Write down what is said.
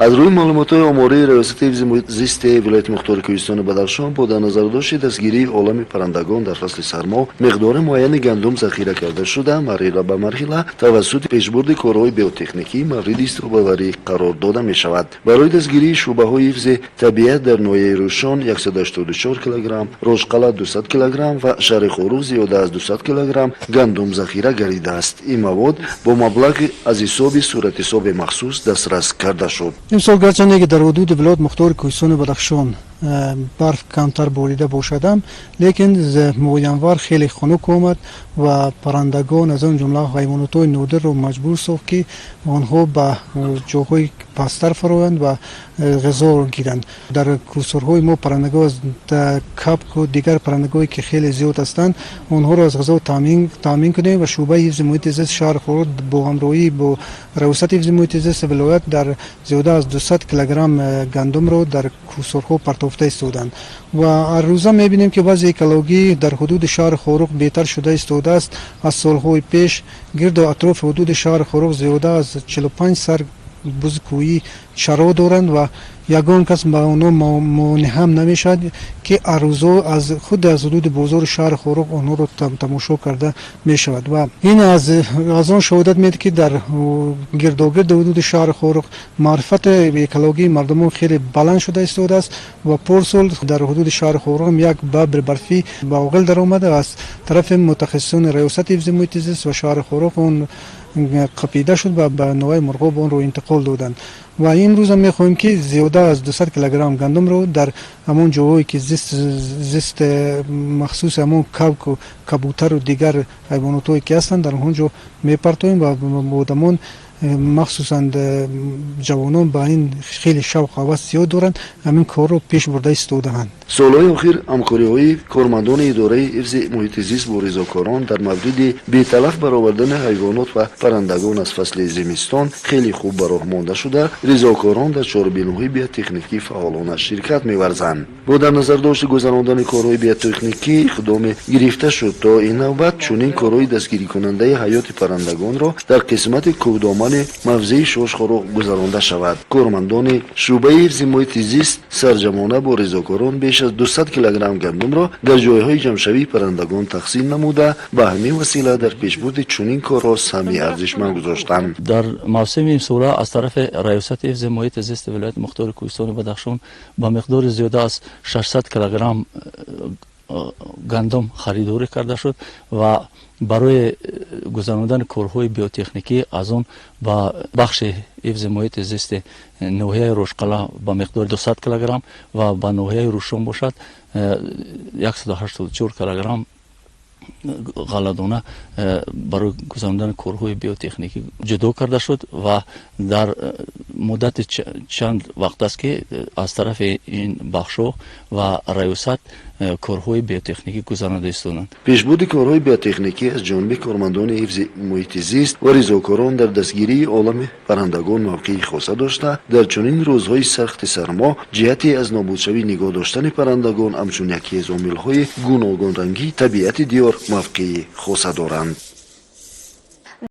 Аз рӯи маълумотҳои омории Раёсати ҳифзи муҳити зисти вилояти мухтори Кӯҳистони Бадахшон, бо дар назардошти дастгирии олами паррандагон дар фасли сармо, миқдори муайяни гандум захира карда шуда, марҳила ба марҳила тавассути пешбурди корҳои биотехникӣ мавриди истифодабарӣ қарор дода мешавад. Барои дастгирии шӯъбаҳои ҳифзи табиат дар ноҳияи Рӯшон 184 килограмм, Рошқала 200 килограмм ва шаҳри Хоруғ зиёда аз 200 килограмм гандум захира гардидааст. Ин мавод бо маблағи аз ҳисоби суратҳисоби махсус дастрас карда шуд. Имсол, гарчанде ки дар ҳудуди вилоят мухтори Кӯҳистони Бадахшон барф камтар борида бошадам, лекин моҳи январ хеле хунук омад ва паррандагон, аз он ҷумла ҳайвонотҳои нодирро маҷбур сохт, ки онҳо ба ҷойҳои пасттар фароянд ва ғизо гиранд. Дар кӯҳсорҳои мо паррандагон аз кабку дигар паррандагое, ки хеле зиёд ҳастанд, онҳоро аз ғизо таъмин кунем ва шӯъбаи ҳифзи муҳити зист шаҳри Хоруғ бо ҳамроҳӣ бо Раёсати ҳифзи муҳити зисти вилоят дар зиёда аз 200 килограмм гандумро дар кӯҳсорҳо партофта истоданд ва ҳаррӯза мебинем, ки вазъи экологӣ дар ҳудуди шаҳри Хоруғ беҳтар шуда истодааст. Аз солҳои пеш гирду атрофи ҳудуди шаҳри Хоруғ зиёда аз 45 сар бузи кӯҳӣ чаро доранд ва ягон кас ба онҳо монеъ ҳам намешавад, ки ҳаррӯзо аз худ аз ҳудуди бозори шаҳри Хоруғ онҳоро тамошо карда мешавад. Ва ин аз он шоҳодат медиҳад, ки дар гирдогирди ҳудуди шаҳри Хоруғ маърифати экологии мардумон хеле баланд шуда истодааст. Ва порсол дар ҳудуди шаҳри Хоруғ як бабри барфӣ ба оғил даромада, аз тарафи мутахассисони Раёсати ҳифзи муҳити зист ва шаҳри Хоруғ он қапида шуд ва ба ноҳияи Мурғоб онро интиқол доданд. Ва имрӯзам мехоҳем, ки зиёда аз 200 килограмм гандумро дар ҳамон ҷоҳое, ки зист махсуси ҳамон кавку кабутару дигар ҳайвонотҳое ки ҳастанд, дар он ҷо мепартоем. Ва одамон, махсусан ҷавонон, ба ин хеле шавқу ҳавас зиёд доранд, ҳамин корро пеш бурда истодаанд. Солҳои охир ҳамкориҳои кормандони идораи ҳифзи муҳити зист бо ризокорон дар мавриди беталаф баровардани ҳайвонот ва паррандагон аз фасли зимистон хеле хуб ба роҳ монда шуда, ризокорон дар чорабиниҳои биотехникӣ фаъолона ширкат меварзанд. Бо дар назардошти гузарондани корҳои биотехникӣ иқдоме гирифта шуд, то ин навбат чунин корҳои дастгирикунандаи ҳаёти паррандагонро дар қисмати кӯҳдомани мавзеи Шошхоруғ гузаронда шавад. Кормандони шӯъбаи ҳифзи муҳити зист сарҷамъона бо ризокорон беш аз 200 килограмм гандумро дар ҷойҳои ҷамъшавии паррандагон тақсим намуда, ба ҳамин васила дар пешбурди чунин корҳо саҳми арзишманд гузоштанд. Дар мавсими имсола аз тарафи Раёсати ҳифзи муҳити зисти вилояти мухтори Кӯҳистони Бадахшон ба миқдори зиёда аз 600 килограмм гандум харидорӣ карда шуд ва барои гузарондани корҳои биотехникӣ аз он ба бахши ҳифзи муҳити зисти ноҳияи Рошқала ба миқдори 200 килограмм ва ба ноҳияи Рӯшон бошад 184 килограмм ғалладона барои гузарондани корҳои биотехникӣ ҷудо карда шуд. Ва дар муддати чанд вақт аст, ки аз тарафи ин бахшҳо ва раёсат корҳои биотехникӣ гузаронида истоданд. Пешбурди корҳои биотехникӣ аз ҷониби кормандони ҳифзи муҳити зист ва ризокорон дар дастгирии олами паррандагон мавқеи хоса дошта, дар чунин рӯзҳои сахти сармо ҷиҳати аз нобудшавӣ нигоҳ доштани паррандагон ҳамчун яке аз омилҳои гуногунрангии табиати диёр мавқеи хоса доранд.